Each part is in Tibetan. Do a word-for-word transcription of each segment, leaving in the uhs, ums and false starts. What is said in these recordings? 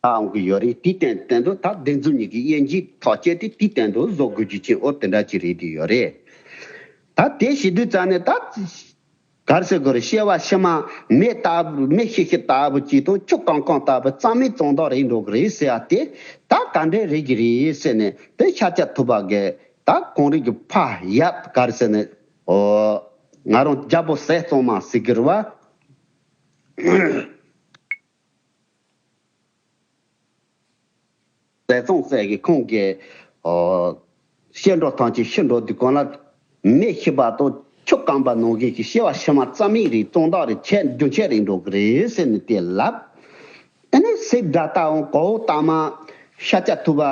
ལྟ་འོང་གི་ཡོད་རེད། དེའི་སྟེང་སྟེང་དུ་ད་བདེན་རྫུན་གཉིས་ཀྱི་དབྱེ་འབྱེད་ཐག་བཅད་དེ་དེའི་སྟེང་དུ་བཟོ་དགོས་རྒྱུ་ཅན། ཨོ་དེ་འདྲ་ཅིག་རེད་དེ་ཡོད་རེད། ད་དེ་བྱེད་དུས་ཙང་ནས་ད་ག་རེ་ཟེར་དགོས་རེད། བྱེ་བ་ཕྱི་མ་མེ་ལྟ་བུ་མེ་ཤི་ཤི་ལྟ་བུ་ཅིག་དང་ཆུ་གང་གང་ལྟ་བུ་རྩ་མེད་གཙང་དག་རེད་འགྲོ་གི་རེད་ཟེར་ཡ་དེ་ད་ག་འདྲས་རེད་ཀྱི་རེད་ཟེར་ནས་དེ་ཤཱཀྱ་ཐུབ་པ་གིས་ད་གངས་རི་གི་ཕ་ཡབ་ག་རེ་ཟེར་ནས་ཨོ་ང་རང་རྒྱལ་པོ་ཟས་གཙང་མ་ཟེར་གི་རེད་བ། ཟས་གཙང་ཟེར་གི་ཁོང་གིས་ཨོ་བཤད་འགྲོ་ཐང་ཆད་ཤི་འགྲོ་དུས་གང་ལ་མེ་ཤི་བ་དང་ཆུ་གང་བ་ནང་བཞིན་གྱི་བྱེ་བ་ཕྱི་མ་རྩ་མེད་རེད་གཙང་དག་རེད་ཆད་རྒྱུན་ཆད་རེད་འགྲོ་གི་རེད་ཟེར་ནས་དེ་ལབ། ཨ་ནི་སེ་བྲ་ཏ་འོང་གོ་ཏ་མ་ཤཱཀྱ་ཐུབ་པ་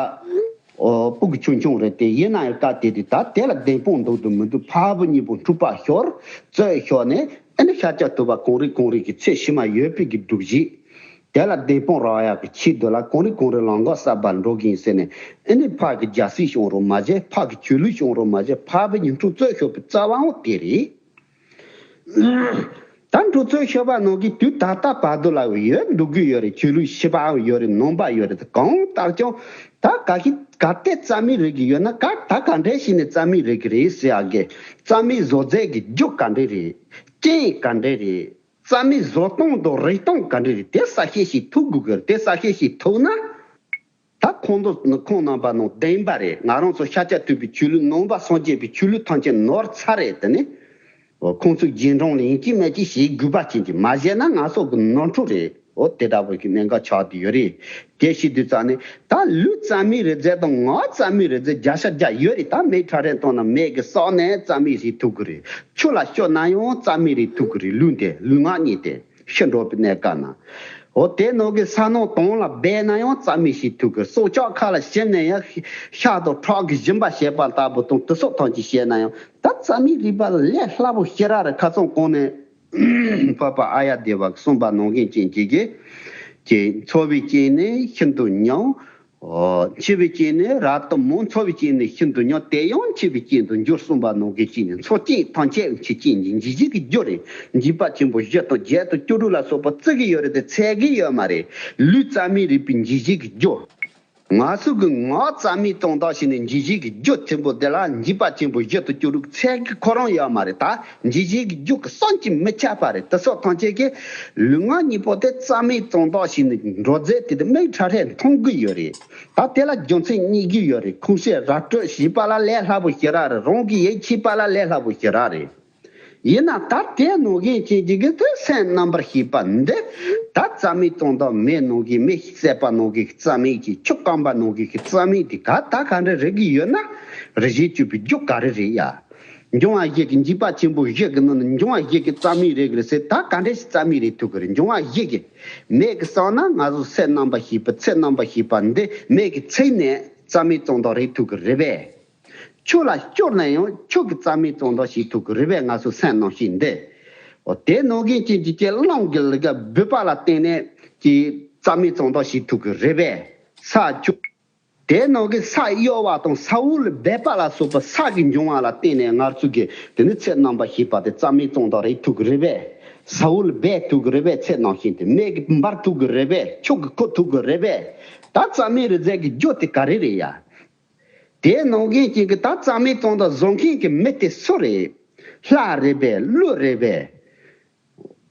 ཨོ་སྤུ་གུ་ཆུང་ཆུང་རེད་དེ། ཡིན་ན་ཡང་སྐབས་དེ་དུས་ད་དེ་ལ་བདེན་དཔང་འདུག་འདུག་མི་འདུག་ཕ་བུ་གཉིས་པོ་འཁྲུག་པ་ཤོར་རྩོད་ཤོར་ནས་ཨ་ནི་ཤཱཀྱ་ཐུབ་པ་གངས་རི་གངས་རི་གི་ཚེ་ཕྱི་མ་ཡོད་པའི་གི་སྒྲུབ་བྱེད། དེ་ལ་བདེན་དཔང་རག་ཡག་གི་ཆེད་དུ་ལ་གངས་རི་གངས་རི་ལམ་ཁ་གསར་པ་འགྲོ་གིན་ཟེར་ནས་ཨ་ནི་ཕ་གི་རྒྱལ་སྲིད་བྱུང་རོགས་མ་བྱེད། ཕ་གི་ཆོས་ལུགས་བྱུང་རོགས་མ་བྱེད། ཕ་བུ་གཉིས་འཁྲུག་རྩོད་ཤོར་བའི་རྩ་བའང་དེ་རེད། ད་འཁྲུག་རྩོད་ཤོར་བ་ནང་གི་དུས་ད་ལྟ་བར་དུ་ལ་ཡོད་འགྲོ་གི་ཡོད་རེད། ཆོས་ལུགས་ཕྱི་པའང་ཡོད་རེད། ནང་པ་ཡོད་རེད། གང་ལྟར་ཀྱང་ད་ག་གི་ག་དེ་རྩ་མེད་རེད་གི་ཡོད་ན་ག་ད་ག་འདྲས་ཞིག་ནས་རྩ་མེད་རེད་གི་རེད་ཟེར་ཡག་གི་རྩ་མེད་བཟོ་རྫས་ཀྱི་རྒྱུ་ག་འདྲས་རེད། རྐྱེན་ག་འདྲས་རེད། རྩ་མེད་བཟོ་སྟངས་དང་རིག་སྟངས་ག་འདྲ་རེད། དེ་གསལ་བཤད་ཞིག་ཐུབ་དགོས་གི་རེད། དེ་གསལ་བཤད་ཞིག་ཐུབ་ན། ད་ཁོང་ཚོ་ཁོང་རྣམ་པ་ནང་བདེན་པ་རེད། ང་རང་ཚོ་ཤཱཀྱ་ཐུབ་པའི་ཆོས་ལུགས་ནང་པ་སངས་རྒྱས་པའི་ཆོས་ལུགས་ཐམས་ཅད་ནོར་ཚར་རེད། དེ་ནི་ཁོང་ཚོའི་རྗེས་འབྲང་ལ་ཡིན་གཅིག་མིན་གཅིག་བྱེད་དགོས་པ་ཅན་གྱི་མ་བྱས་ན་ང་ཚོ་གི་ནོར་འཁྲུལ་རེད། འོ་དེ་འདྲ་བོ་གི་གནད་འགག་ཆགས་བསྡད་ཡོད་རེད། དེ་བྱེད་དུས་ཙང་ནས་ད་ལུས་རྩ་མེད་རེད་ཟེར་དང་ངག་རྩ་མེད་རེད་ཟེར་བརྒྱ་ཆ་བརྒྱ་ཡོད་རེད། ད་མེ་ཁྲ་རན་བཏང་ན་མེ་གི་ཟག་ནས་རྩ་མེད་རེད་ཐུབ་གི་རེད། ཆུ་ལ་སྐྱུར་ན་ཡང་རྩ་མེད་རེད་ཐུབ་གི་རེད། ལུས་འདི་ལུས་ངག་གཉིས་དེ་ཤི་འགྲོ་བའི་གནས་སྐབས་ན། འོ་དེ་ནང་གི་ས་ནང་དོང་ལ་སྦས་ན་ཡང་རྩ་མེད་རེད་ཐུབ་གི་རེད། སྲོག་ཆགས་ཁ་ལ་ཞིམ་ནས་ཡང་ཤ་དང་ཁྲག་གི་སྦྱིན་པ་བྱེད་པ་ལྟ་བུ་དང་དེ་སོགས་ཐམས་ཅད་བྱས་ན་ཡང་ད་རྩ་མེད་རེད་པ་ལས་སླ་པོ་ཞེ་དྲག་རེད། ཁ་སང་གོང་ནས། འཕགས་པ་ཨཱརྱ་དེ་བ་གསུངས་པ་ནང་བཞིན་ཅན་གྱི་གི་ཀྱི་འཚོ་བའི་རྐྱེན་ནི་ཤིན་ཏུ་ཉུང་། ཨོ། འཆི་བའི་རྐྱེན་ནི་རབ་ཏུ་མང་། འཚོ་བའི་རྐྱེན་ནི་ཤིན་ཏུ་ཉུང་། དེ་ཡང་འཆི་བའི་རྐྱེན་དུ་འགྱུར་གསུངས་པ་ནང་བཞིན་ཅན་ནི་འཚོ་རྐྱེན་ཐམས་ཅད་འཆི་རྐྱེན་གྱི་འཇིགས་བྱེད་ཀྱི་རྒྱུ་རེད། འཇིགས་པ་ཆེན་པོ་བཞི་དང་བརྒྱད་དང་བཅུ་དྲུག་ལ་སོགས་པ་བརྩི་གི་ཡོད་རེད་དེ་འཚོལ་གི་ཡོད་མ་རེད། ལུས་རྩ་མེད་རེད་པའི་འཇིགས་བྱེད་ཀྱི་རྒྱུ། ང་ཚོ་གི་ངག་རྩ་མེད་གཙང་དག་བྱས་ནས་འཇིགས་བྱེད་ཀྱི་རྒྱུ་ཆེན་པོ་དེ་ལ་འཇིགས་པ་ཆེན་པོ་བཞི་དང་བཅུ་དྲུག་འཚོལ་གི་ཁོ་རང་ཡོད་མ་རེད། ད་འཇིགས་བྱེད་ཀྱི་རྒྱུ་གི་བསམ་གྱིས་མི་ཁྱབ་པ་རེད། དེ་སོགས་ཐམས་ཅད་ཀྱི་ལུས་ངག་གཉིས་པོ་དེ་རྩ་མེད་གཙང་དག་བྱས་ནས་འགྲོ་རྫས་དེ་དེ་མིག་ཁྲ་ཁྲས་མཐོང་གི་ཡོད་རེད། ད་དེ་ལ་རྒྱུ་མཚན་གཉིས་ཀྱི་ཡོད་རེད། ཁུངས་སྐྱེལ་ར་སྤྲོད་བྱས་པ་ལ་ལས་སླ་པོ་ཞེ་དྲག་རེད། རང་གིས་ཡིད་ཆེས་པ་ལ་ལས་སླ་པོ་ཞེ་དྲག་རེད། ཡིན་ན་ད་དེ་ནང་བཞིན་ཅན་གྱི་གི་དེ་སེམས་རྣམ་པར་ཤེས་པ་འདི་ད་རྩ་མེད་གཙང་དག་མེ་ནང་བཞིན་མེ་བསད་པ་ནང་བཞིན་གྱི་རྩ་མེད་ཀྱི་ཆུ་སྐམ་པ་ནང་བཞིན་གྱི་རྩ་མེད་དེ་ག་ད་ག་འདྲ་རེད་གི་ཡོད་ན་རེ་ཞིག་གཅོད་པའི་རྒྱུ་ག་རེ་རེད་ཡ། འབྱུང་བ་བཞི་གི་འཇིགས་པ་ཆེན་པོ་བཞི་གི་ནང་ནས་འབྱུང་བ་བཞི་གི་རྩ་མེད་རེད་གི་རེད་ཟེར། ད་ག་འདྲ་ཞིག་རྩ་མེད་རེད་ཐུབ་གི་རེད། འབྱུང་བ་བཞི་གི་མེ་གི་བསད་ན་ང་ཚོ་སེམས་རྣམ་པར་ཤེས་པ་ཚེ་རྣམ་པར་ཤེས་པ་འདི་མེ་གི་ཚིག་ནས་རྩ་མེད་གཙང་དག་རེད་ཐུབ་གི་རེད་པས། ཆུ་ལ་སྐྱུར་ན་ཡང་ཆུ་གི་རྩ་མེད་གཙང་དག་བྱེད་ཐུབ་ཀྱི་རེད་པས། ང་ཚོ་སེམས་རྣམ་ཤེས་འདི། འོ་དེ་ནང་བཞིན་ཅན་གྱི་ཀྱི་རླུང་གི་ལ་ག་འབུད་པ་ལ་བརྟེན་ནས་ཀྱི་རྩ་མེད་གཙང་དག་བྱེད་ཐུབ་ཀྱི་རེད་པས། ས་ཆུ། དེ་ནང་གི་ས་གཡོ་བ་དང་ས་འོག་ལ་སྦས་པ་ལ་སོགས་པ་ས་གི་འབྱུང་བ་ལ་བརྟེན་ནས་ང་ཚོ་གི་དེ་ནི་ཚེ་རྣམ་པར་ཤེས་པ་དེ་རྩ་མེད་གཙང་དག་རེད་ཐུབ་ཀྱི་རེད་པས། ས་འོག་ལ་སྦས་ཐུབ་ཀྱི་རེད་པས། ཚེ་རྣམ་ཤེས་དེ་མེ་གི་འབར་ཐུབ་ཀྱི་རེད་པས། ཆུ་གི་ཁུ་ཐུབ་ཀྱི་རེད་པས། ད་རྩ་མེད་རེད་ཟེར་གི་རྒྱུ་དེ་ག་རེ་རེད་ཡ། དེ་ནང་བཞིན་ཅན་གྱི་ད་རྩ་མེད་གཙང་དག་བཟོ་མཁན་གྱི་མི་དེ་སུ་རེད། ལྷ་རེད་པས། ཀླུ་རེད་པས།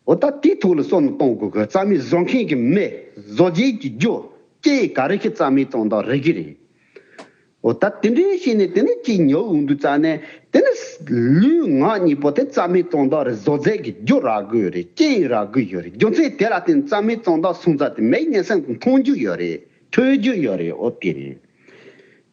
འོ་ད་དེའི་ཐོག་ལ་བསམ་བློ་གཏོང་དགོས་གི། རྩ་མེད་བཟོ་མཁན་གྱི་མི་བཟོ་བྱེད་ཀྱི་རྒྱུ་རྐྱེན་ག་རེ་གི་རྩ་མེད་གཙང་དག་རེད་གི་རེད། འོ་ད་དེ་འདྲའི་བྱས་ནས་དེ་ནི་གཅིག་ཉོ་འོང་དུས་ཙང་ནས་དེ་ནི་ལུས་ངག་གཉིས་པོ་དེ་རྩ་མེད་གཙང་དག་རེད། བཟོ་རྫས་ཀྱི་རྒྱུ་རག་གི་ཡོད་རེད། རྐྱེན་རག་གི་ཡོད་རེད། རྒྱུ་མཚན་དེ་ལ་བརྟེན་རྩ་མེད་གཙང་དག་སོང་ཙང་དེ་མིག་གཉིས་སེམས་ཀྱི་མཐོང་རྒྱུ་ཡོད་རེད། ཐོས་རྒྱུ་ཡོད་རེད། འོ་དེ་རེད།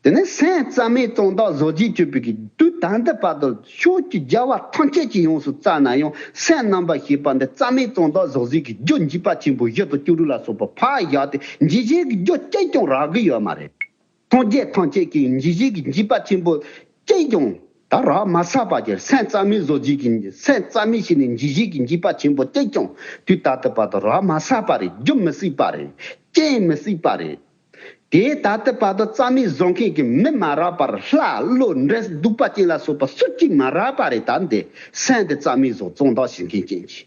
དེ་ནས་སེམས་རྩ་མེད་གཙང་དག་བཟོ་བྱེད་གཅོད་པའི་གི་དུས་ད་ལྟ་བར་དུ་ཕྱོགས་ཀྱི་རྒྱལ་བ་ཐམས་ཅད་ཀྱིས་ཡོངས་སུ་བཙལ་ན་ཡང་སེམས་རྣམ་པར་ཤེས་པ་འདི་རྩ་མེད་གཙང་དག་བཟོ་བྱེད་ཀྱི་རྒྱུ་འཇིགས་པ་ཆེན་པོ་བཞི་དང་བཅུ་དྲུག་ལ་སོགས་པ་ཕར་བཞག་སྟེ་འཇིགས་བྱེད་ཀྱི་རྒྱུ་གཅིག་ཀྱང་རག་གི་ཡོད་མ་རེད། སངས་རྒྱས་ཐམས་ཅད་ཀྱིས་འཇིགས་བྱེད་ཀྱི་འཇིགས་པ་ཆེན་པོ་གཅིག་ཀྱང་ད་རག་མ་ཚར་བ་ཅིག་སེམས་རྩ་མེད་བཟོ་བྱེད་ཀྱི་སེམས་རྩ་མེད་བྱས་ནས་འཇིགས་བྱེད་ཀྱི་འཇིགས་པ་ཆེན་པོ་གཅིག་ཀྱང་དུས་ད་ལྟ་བར་དུ་རག་མ་ཚར་བ་རེད། རྒྱུ་མི་སྲིད་པ་རེད། རྐྱེན་མི་སྲིད་པ་རེད། དེ་ད་ལྟ་བར་དུ་རྩ་མེད་བཟོ་མཁན་གྱི་མི་མ་རག་པར་ལྷ་ཀླུ་འདྲེ་གདུག་པ་ཅན་ལ་སོགས་པ་སུ་གཅིག་མ་རག་པ་རེད། ད་འདི་སེམས་འདི་རྩ་མེད་བཟོ་གཙང་དག་བྱེད་མཁན་ཅན་གྱི།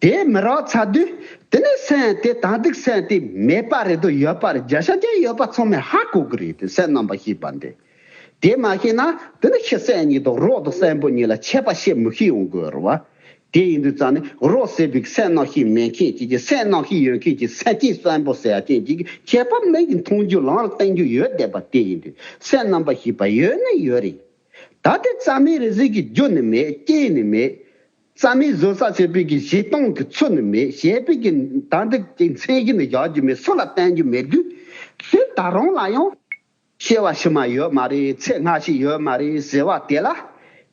དེ་མི་རག་ཚར་དུས། དེ་ནས་སེམས་དེ་ད་འདུག་སེམས་དེ་མེད་པ་རེད་དོ་ཡོད་པ་རེད། བརྒྱ་ཆ་བརྒྱ་ཡོད་པ་ཚང་མས་ཧ་གོ་གི་རེད། དེ་སེམས་རྣམ་པར་ཤེས་པ་འདི། དེ་མ་ཤེས་ན་དེ་ནི་ཤི་སེམས་གཉིས་དང་རོ་དང་གསོན་པོ་གཉིས་ལ་ཁྱད་པར་བཤད་མི་ཤེས་ཡོང་དགོས་རེད་བ། དེ་ཡིན་དུས་ཙང་ནས་རོ་ཟེར་བའི་སེམས་རྣམ་ཤེས་མེད་མཁན་གཅིག་གིས་སེམས་རྣམ་ཤེས་ཡོད་མཁན་གྱི་སེམས་ཅན་གསོན་པོ་ཟེར་ཡ་ཅན་གཅིག་གིས་ཁྱད་པར་མེད་ཀྱི་མཐོང་རྒྱུ་ལམ་ལ་བསྟན་རྒྱུ་ཡོད་བསྡད་པ་དེ་ཡིན་དུས་སེམས་རྣམ་པར་ཤེས་པ་ཡོད་ནི་ཡོད་རེད། ད་དེ་རྩ་མེད་རེད་ཟེར་གྱི་རྒྱུ་ནི་མེད། རྐྱེན་ནི་མེད། རྩ་མེད་བཟོ་ས་བྱེད་པའི་གི་བྱེད་སྟངས་ཀྱི་ཚུལ་ནི་མེད། བྱེད་པའི་གི་ད་འདི་གི་མཚན་གཞི་ནི་བཞག་རྒྱུ་མེད། སུ་ལ་བསྟན་རྒྱུ་མེད་དུས། དེ་ད་རུང་ལ་ཡང་སྐྱེ་བ་ཕྱི་མ་ཡོད་མ་རེད། ཚེ་སྔ་ཕྱི་ཡོད་མ་རེད་ཟེར་བ་དེ་ལ།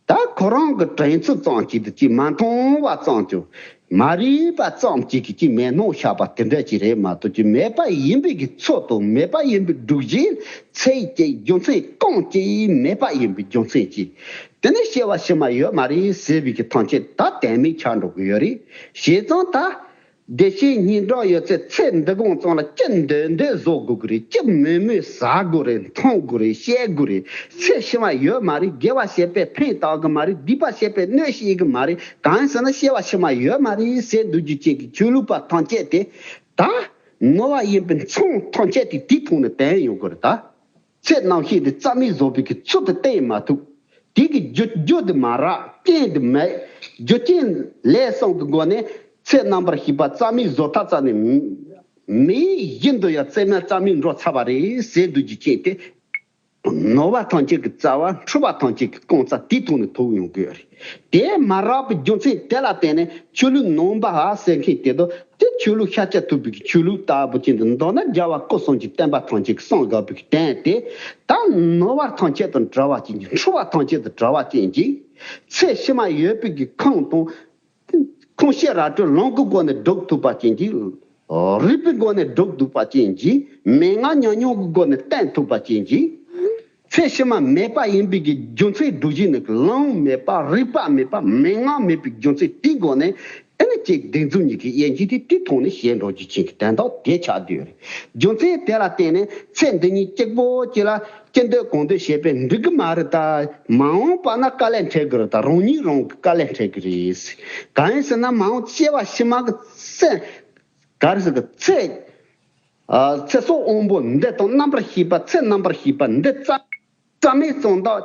ད་ཁོ་རང་གི་དྲན་ཚུལ་ཙམ་གྱིས་དེ་ཅིག་མ་མཐོང་བ་ཙམ་གྱིས། མ་རིག་པ་ཙམ་གཅིག་གིས་ཅིག་མེད་སྣང་བཞག་པ་དེ་འདྲ་ཅིག་རེད་མ་གཏོགས། ཅིག་མེད་པ་ཡིན་པའི་གི་ཚུལ་དང་མེད་པ་ཡིན་པའི་སྒྲུབ་བྱེད་ཚེ་ཡི་རྒྱུ་མཚན་གང་ཅིག་མེད་པ་ཡིན་པའི་རྒྱུ་མཚན་གྱིས། དེ་ནི་སྐྱེ་བ་ཕྱི་མ་ཡོད་མ་རེད་ཟེར་བའི་གི་ཐམས་ཅད་ད་དོན་མེད་ཆགས་འགྲོ་གི་ཡོད་རེད། བྱས་ཙང་ད། བདེ་གཤེགས་སྙན་གྲགས་ཡོད་ཚད་ཚེ་འདི་གང་ཙམ་ལ་ཅི་འདོད་འདོད་བཟོ་དགོས་ཀྱི་རེད། ཅི་མོས་མོས་ཟ་དགོས་རེད། འཐུང་དགོས་རེད། བཤད་དགོས་རེད། ཚེ་ཕྱི་མ་ཡོད་མ་རེད། དགེ་བ་བྱས་པས་ཕན་བཏགས་གི་མ་རེད། སྡིག་པ་བྱས་པས་གནོད་བྱེད་གི་མ་རེད། གང་ཡིན་ཟེར་ན་སྐྱེ་བ་ཕྱི་མ་ཡོད་མ་རེད་ཟེར་འདུག་རྒྱུ་ཅན་གྱི་ཆོས་ལུགས་པ་ཐམས་ཅད་དེ། ད་ནོར་བ་ཡིན་པའི་མཚང་ཐམས་ཅད་དེ་དེའི་ཐོག་ནས་བསྟན་ཡོང་གི་རེད་ད། ཚེ་རྣམ་ཤེས་དེ་རྩ་མེད་བཟོ་བའི་གི་ཚུལ་དེ་བསྟན་མ་ཐུབ། དེ་གི་རྒྱུ་རྒྱུ་དེ་མ་རག་རྐྱེན་དེ་མེད། རྒྱུ་རྐྱེན་ལས་གསུམ་གི་སྒོ་ནས་ཚེ་རྣམ་པར་ཤེས་པ་རྩ་མེད་བཟོ་ཐབས་རྩ་ནས་མེད། བཞིན་དུ་ཡང་རྩེ་མོ་རྩ་མེད་འགྲོ་ཚར་བ་རེད་ཟེར་འདུག་རྒྱུ་ཅན་དེ། ནོར་བ་ཐམས་ཅད་ཀྱི་རྩ་བ། འཁྲུལ་བ་ཐམས་ཅད་ཀྱི་རྐང་རྩ་དེའི་ཐོག་ནས་ཐུག་ཡོང་གི་ཡོད་རེད། དེ་མ་རག་པའི་རྒྱུ་མཚན་དེ་ལ་བརྟེན་ནས་ཆོས་ལུགས་ནང་པ་ཧ་ཟེར་མཁན་དེ་དག་དེ་ཆོས་ལུགས་ཤཱཀྱ་ཐུབ་པའི་ཆོས་ལུགས་ལྟ་བུ་ཅན་དུ། མདོར་ན་རྒྱལ་བ་སྐུ་གསུམ་གྱི་བསྟན་པ་ཐམས་ཅད་ཀྱི་གསུང་དགག་པའི་བསྟན་དེ། ད་ནོར་བ་ཐམས་ཅད་དང་བྲལ་བ་ཅན་གྱི། འཁྲུལ་བ་ཐམས་ཅད་དང་བྲལ་བ་ཅན་གྱི། ཚེ་ཕྱི་མ་ཡོད་པའི་གི་ཁམས་དང་། ཁོང་ཤེས་ར་སྤྲོད་ལམ་གྱི་སྒོ་ནས་སྒྲུབ་ཐུབ་པ་ཅན་གྱི། རིགས་པའི་སྒོ་ནས་སྒྲུབ་ཐུབ་པ་ཅན་གྱི། མན་ངག་ཉམས་མྱོང་གི་སྒོ་ནས་བསྟན་ཐུབ་པ་ཅན་གྱི། ཚེ་ཕྱི་མ་མེད་པ་ཡིན་པའི་གི་རྒྱུ་མཚན་སྒྲུབ་བྱེད་ནི་ལམ་མེད་པ། རིགས་པ་མེད་པ། མན་ངག་མེད་པའི་རྒྱུ་མཚན་དེའི་སྒོ་ནས། ཨེ་ནི་ཅིག་བདེན་རྫུན་གཉིས་ཀྱི་དབྱེ་འབྱེད་དེ་དེ་ཐོག་ནས་བཤད་འགྲོ་རྒྱུ་ཅན་གྱི་དོན་དག་དེ་ཆགས་བསྡད་ཡོད་རེད། རྒྱུ་མཚན་དེ་ལ་བརྟེན་ནས་ཚེ་འདི་ཉིད་གཅིག་པོ་གཅིག་ལ་ཅི་འདོད་གང་འདོད་བྱས་པས་འགྲིག་གི་མ་རེད་ད། མ་འོངས་པ་ན་དཀའ་ལས་འཕྲད་གི་རེད་ད། རང་ཉིད་རང་གི་དཀའ་ལས་འཕྲད་གི་རེད། གང་ཡིན་ཟེར་ན་མ་འོངས་སྐྱེ་བ་ཕྱི་མ་གི་ཚེ། ག་རེ་ཟེར་གི་ཚེ། ཨ། ཚེ་སྲོག་དབང་པོ་འདི་དང་རྣམ་པར་ཤེས་པ། ཚེ་རྣམ་པར་ཤེས་པ་འདི་རྩ། རྩ་མེད་གཙང་དག་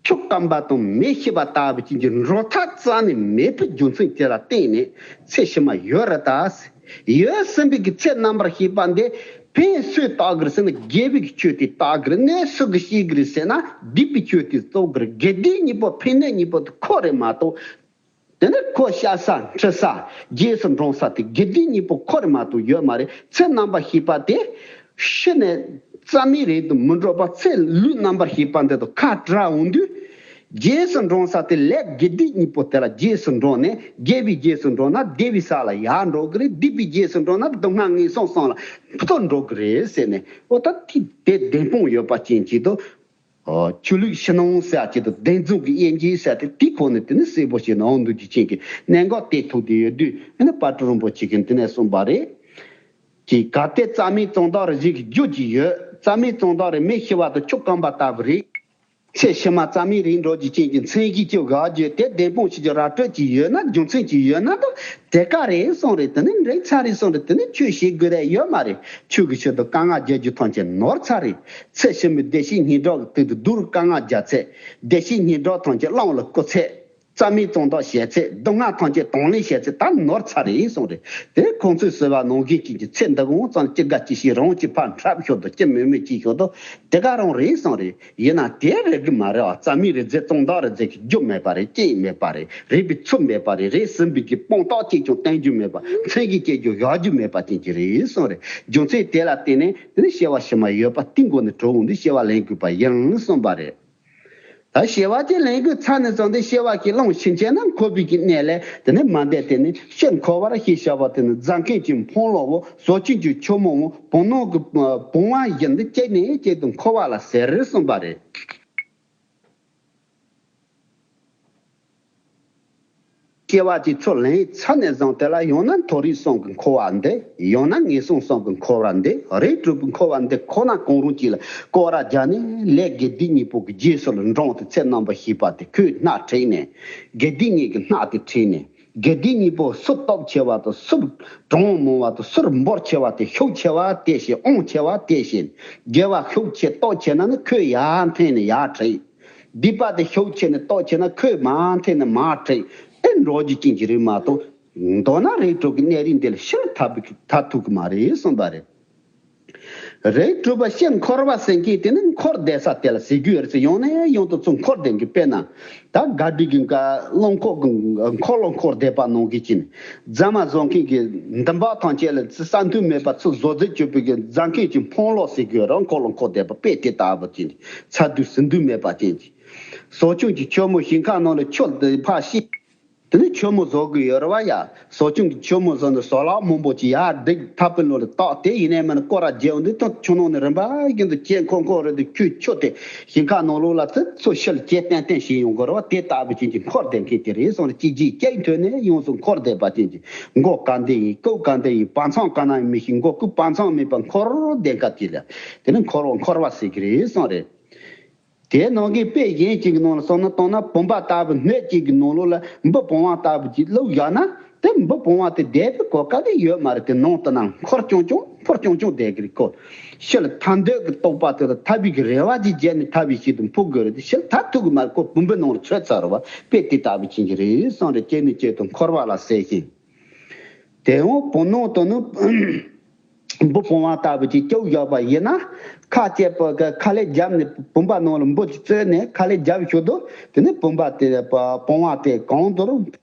ཆུ་སྐམ་པ་དང་མེ་ཤི་བ་ལྟ་བུ་ཅན་གྱི་འགྲོ་ཐབས་རྩ་ནས་མེད་པའི་རྒྱུ་མཚན་དེ་ལ་བརྟེན་ནས་ཚེ་ཕྱི་མ་ཡོད་རེད་ད། ཡོད་ཟིན་པའི་གི་ཚེ་རྣམ་པར་ཤེས་པ་འདི་ཕན་སུས་བཏགས་གི་རེད་ཟེར་ན་དགེ་བའི་གི་ཆོས་དེ་བཏགས་གི་རེད། གནོད་སུ་གིས་བྱེད་གི་རེད་ཟེར་ན་སྡིག་པའི་ཆོས་དེ་གཙོ་གི་རེད། དགེ་སྡིག་གཉིས་པོ་ཕན་གནོད་གཉིས་པོ་དེ་ཁོ་རེད་མ་གཏོགས། དེ་ནས་ཁོ་བཤའ་ས་འཁྲུད་ས་རྗེས་སུ་འབྲང་ས་དེ་དགེ་སྡིག་གཉིས་པོ་ཁོ་རེ་མ་གཏོགས་ཡོད་མ་རེད། ཚེ་རྣམ་པར་ཤེས་པ་དེ་ཤི་ནས་རྩ་མེད་རེད་དུ་མི་འགྲོ་བར་ཚེ་ལུས་རྣམ་པར་ཤེས་པ་འདི་དང་ཁ་བྲལ་འོང་དུས། རྗེས་སུ་འབྲང་ས་དེ་ལས་དགེ་སྡིག་གཉིས་པོ་དེ་ལ་རྗེས་སུ་འབྲངས་ནས་དགེ་བའི་རྗེས་སུ་འབྲངས་ན་བདེ་བའི་ས་ལ་ཡར་འགྲོ་གི་རེད། སྡིག་པའི་རྗེས་སུ་འབྲངས་ན་སྡུག་བསྔལ་ངན་སོང་གསུམ་ལ་ཐུག་འགྲོ་གི་རེད་ཟེར་ནས། འོ་ད་དེ་དེ་བདེན་དཔང་ཡོད་པ་ཅན་གྱིས་དུ། ཨོ། ཆོས་ལུགས་ཕྱི་ནང་ཟེར་ཡ་ཅིག་དང་བདེན་རྫུན་གྱི་དབྱེ་འབྱེད་ཟེར་ཡ་དེ་དེའི་ཁོངས་ནས་དེ་ནི་གསལ་པོ་ཞིག་ནང་འདུག་རྒྱུ་ཅན་གྱི་གནད་འགག་དེ་ཐུག་བསྡད་ཡོད་དུས། ཨ་ནི་དཔལ་སྤྲུལ་རིན་པོ་ཆེ་གིས་དེ་ནས་གསུངས་པ་རེད། ཀྱི་གལ་ཏེ་རྩ་མེད་གཙང་དག་རེད་ཟེར་གྱི་རྒྱུ་ཅིག་ཡོད། རྩ་མེད་གཙང་དག་རེད། མེ་ཤི་བ་དང་ཆུ་སྐམ་པ་ལྟ་བུ་རེད། ཚེ་ཕྱི་མ་རྩ་མེད་རེད་འགྲོ་རྒྱུ་ཅན་གྱི་མཚན་གཞི་ཅིག་དགག་རྒྱུ་དེ་བདེན་དཔང་ཞིག་གི་ར་སྤྲོད་ཅིག་ཡོད་ན། རྒྱུ་མཚན་ཅིག་ཡོད་ན་ད་དེ་ག་རེད་གསུངས་རེད། དེ་ནི་འགྲིག་ཚར་རེད་གསུངས་རེད། དེ་ནི་ཆོས་བྱེད་དགོས་རེད་ཡོད་མ་རེད། ཆོས་ཀྱི་ཆེད་དུ་དཀའ་ངལ་རྒྱག་རྒྱུ་ཐམས་ཅད་ནོར་ཚར་རེད། ཚེ་ཕྱི་མའི་བདེ་གཤེགས་སྙན་གྲགས་ཀྱི་དུས་དུ་སྡུག་རུ་དཀའ་ངལ་རྒྱག་ཚད། བདེ་གཤེགས་སྙན་གྲགས་ཐམས་ཅད་གླང་ལ་བརྐུ་ཚད། རྩ་མེད་གཙང་དག་བྱས་ཚད། སྡུག་བསྔལ་ཐམས་ཅད་དང་ལེན་བྱས་ཚད་ད་ནོར་ཚར་རེད་གསུངས་རེད། དེ་ཁོང་ཚོས་ཟེར་བ་ནང་བཞིན་ཅིག་གི་ཚེ་འདི་གང་ཙམ་ཅི་དགའ་ཅི་ཤེས་རང་གཅིག་ཕར་འཁྲབ་ཤོག་དང་ཅི་མོས་མོས་ཅིག་ཤོག་དང་དེ་ག་རང་རེད་གསུངས་རེད། ཡིན་ན་དེ་རེད་གི་མ་རེད་བ། རྩ་མེད་རེད་ཟེར་གཙང་དག་རེད་ཟེར་གི་རྒྱུ་མེད་པ་རེད། རྐྱེན་མེད་པ་རེད། རིགས་པའི་ཚུལ་མེད་པ་རེད། རེད་ཟིན་པའི་གི་དཔང་རྟགས་གཅིག་ཀྱང་བསྟན་རྒྱུ་མེད་པ། མཚན་གཞི་བཅད་རྒྱུ་བཞག་རྒྱུ་མེད་པ་ཅན་གྱི་རེད་གསུངས་རེད། རྒྱུ་མཚན་དེ་ལ་བརྟེན་ནས་དེ་ནི་སྐྱེ་བ་ཕྱི་མ་ཡོད་པ་དེའི་སྒོ་ནས་གྲུབ་འོང་དུས་སྐྱེ་བ་ལེན་དགོས་པ་ཡིན་གསུངས་པ་རེད། ད་སྐྱེ་བ་ཅིག་ལེན་དགོས་ཚར་ནས་བཟུང་སྟེ་སྐྱེ་བ་ཞིག་བླངས་ཕྱིན་ཆད་ན་འཁོར་བའི་གི་གནས་ལས་དེ་ནས་མ་འདས་ཏེ་ནི་ཕྱིར་འཁོར་བར་ཞེས་བྱ་བ་དེ་ནི་རྫ་མཁན་གྱི་འཕོང་ལོ་བོ་ཟོ་ཆུན་གྱི་ཆུ་མོ་བོ་བུང་ནོར་གྱི་བུང་བ་བཞིན་དུ་སྐྱེ་ནས་སྐྱེ་དུ་འཁོར་བ་ལ་ཟེར་གསུངས་པ་རེད། སྐྱེ་བ་ཅིག་ཚུར་ལེན་ཚར་ནས་བཟུང་དེ་ལ་ཡང་ན་མཐོ་རིས་གསུམ་གྱི་འཁོར་བ་འདི། ཡང་ན་ངན་སོང་གསུམ་གྱི་འཁོར་བ་འདི། རིགས་དྲུག་གི་འཁོར་བ་འདི་ཁོ་ན་གང་རུང་གཅིག་ལ་སྐོར་ར་རྒྱག་ནས་ལས་དགེ་སྡིག་གཉིས་པོ་གི་རྗེས་སུ་ལ་འབྲངས་ཏེ་ཚེ་རྣམ་པར་ཤེས་པ་དེ་ཁོའི་སྣ་ཁྲིད་ནས། དགེ་སྡིག་གཉིས་ཀྱི་སྣ་དེ་ཁྲིད་ནས། དགེ་སྡིག་གཉིས་པོ་སུ་སྟོབས་ཆེ་བ་དང་སུ་གྲངས་མང་བ་དང་སུ་འབོར་ཆེ་བ་དེ་ཤུགས་ཆེ་བ་དེ་བཞིན་དབང་ཆེ་བ་དེ་བཞིན། དགེ་བ་ཤུགས་ཆེ་སྟོབས་ཆེ་ན་ནི་ཁོས་ཡར་འཐེན་ནས་ཡར་ཁྲིད། སྡིག་པ་དེ་ཤུགས་ཆེ་ནས་སྟོབས་ཆེ་ན་ཁོས་མར་འཐེན་ནས་མར་ཁྲིད། ཨེ་འགྲོ་རྒྱུ་ཅན་གྱི་རིགས་མ་གཏོགས། མདོར་ན་རིགས་དྲུག་གི་གནས་རིགས་འདི་ལ་ཕྱིར་ཐར་བའི་མཐར་ཐུག་གི་མ་རེད་གསུངས་པ་རེད། རིགས་དྲུག་པ་ཕྱིར་འཁོར་བ་ཟེར་མཁན་དེ་ནི་འཁོར་བསྡད་ས་དེ་ལ་ཟེར་རྒྱུ་ཡོད་རེད་ཟེར། ཡང་ནས་ཡང་དུ་ཚུར་འཁོར་བསྡད་མཁན། དཔེར་ན། ད་ག་སྒྲིག་གི་འཁོར་ལོ་འཁོར་འཁོར་ལོ་འཁོར་བསྡད་པ་ནང་གི་ཅིག་རྫ་མ་བཟོ་མཁན་གྱི་འདུན་པ་ཐམས་ཅད་ལ་ས་མཐུན་མེད་པ་ཚུར་བཟོ་རྩལ་སྤྱོད་པའི་གི་རྫ་མཁན་གྱི་འཕོང་ལོ་ཟེར་རྒྱུ་རང་འཁོར་ལོ་འཁོར་བསྡད་པ་དཔེ་དེ་ལྟ་བུ་ཅིག་ཚ་དུས་ཟིན་དུས་མེད་པ་ཅན་གྱི། ཟོ་ཆུན་གྱི་ཆུ་མོ་ཞིང་ཁ་ནང་ལ་ཆུ་དེ་ཕར་ཤི། དེ་ནི་ཆུ་མོ་བཟོ་དགོས་ཡོད་རེད་བ་ཡ། ཟོ་ཆུན་གྱི་ཆུ་མོ་བཟོ་ནས་ཟོ་ལག་མང་པོ་ཅིག་ཡར་སྒྲིག་ཐབ་པའི་ནང་ལ་བཏགས། དེ་ཡིན་ནའི་མིན་ན་སྐོར་ར་རྒྱག་འོང་དུས་ཐོག་ཆུ་ནང་ནས་རིམ་པ་བཞིན་དུ་ཁྱེར་འཁོར་འཁོར་རེད་དུ་ཁྱོད་ཆུ་དེ་ཞིང་ཁ་ནང་ལོགས་ལ་ཚུར་ཚུར་ཤུལ་ཁྱེར་ཏན་ཏན་བྱེད་ཡོང་དགོས་རེད་བ། དེ་ལྟ་བུ་ཅན་གྱི་འཁོར་བསྡད་མཁན་དེ་རེད་གསུངས་རེད། གཅིག་རྗེས་གཅིག་མཐུད་ནས་ཡོངས་སུ་འཁོར་བསྡད་པ་ཅན་གྱི། མགོ་ག་འདི་ཡིན་རྐུབ་ག་འདི་ཡིན་བར་མཚམས་ག་ན་ཡིན་མི་ཤེས། མགོ་རྐུབ་བར་མཚམས་མེད་པར་འཁོར་བསྡད་མཁན་དེ་ལ་དེ་ནི་འཁོར་བ་འཁོར་བ་ཟེར་གྱི་རེད་གསུངས་རེད། དེའི་ནང་གི་དཔེ་གཞན་གཅིག་གི་ནང་ལ་བསམ་ན་བཏང་ན་བུམ་པ་ལྟ་བུ་སྣོད་གཅིག་གི་ནང་ལོགས་ལ་འབུ་བུང་བ་ལྟ་བུ་ཅིག་བླུགས་བཞག་ན་དེ་འབུ་བུང་བ་དེ་བསྡད་པའི་གོ་སྐབས་དེ་ཡོད་མ་རེད། དེ་ནང་དུ་ན་འཁོར་རྐྱང་རྐྱང་འཁོར་རྐྱང་རྐྱང་བསྡད་ཀྱི་རེད་ཁོ། ཕྱི་ལ་ཐར་འདོད་ཀྱི་རྟོག་པ་དེ་ལ་ཐར་བའི་གི་རེ་བ་ཅིག་བརྒྱབ་ནས་ཐར་བའི་ཆེད་དུ་འཕུར་དགོས་རེད་དེ་ཕྱི་ལ་ཐར་ཐུབ་ཀྱི་མ་རེད། ཁོ་བུམ་པའི་ནང་ལ་ཚུད་ཚར་བ་དཔེ་དེ་ལྟ་བུ་ཅན་གྱི་རེད་གསུངས་རེད། སྐྱེ་ནས་སྐྱེ་དང་འཁོར་བ་ལ་ཟེར་ཞིང་། དེ་ཡང་བུམ་ནང་དུ་ནི། འབུ་བུང་བ་ལྟ་བུ་ཅིག་བཅུག་བཞག་པ་ཡིན་ན། ཁ་གཅད་པ་གི་ཁ་ལས་བརྒྱབ་ནས་བུམ་པ་ནང་ལ་འབུ་ཅིག་བཙོས་ནས་ཁ་ལས་བརྒྱབ་ཞོར་དུ་དེ་ནས་བུམ་པ་དེ་བུང་བ་དེ་གང་དུ་རུང་།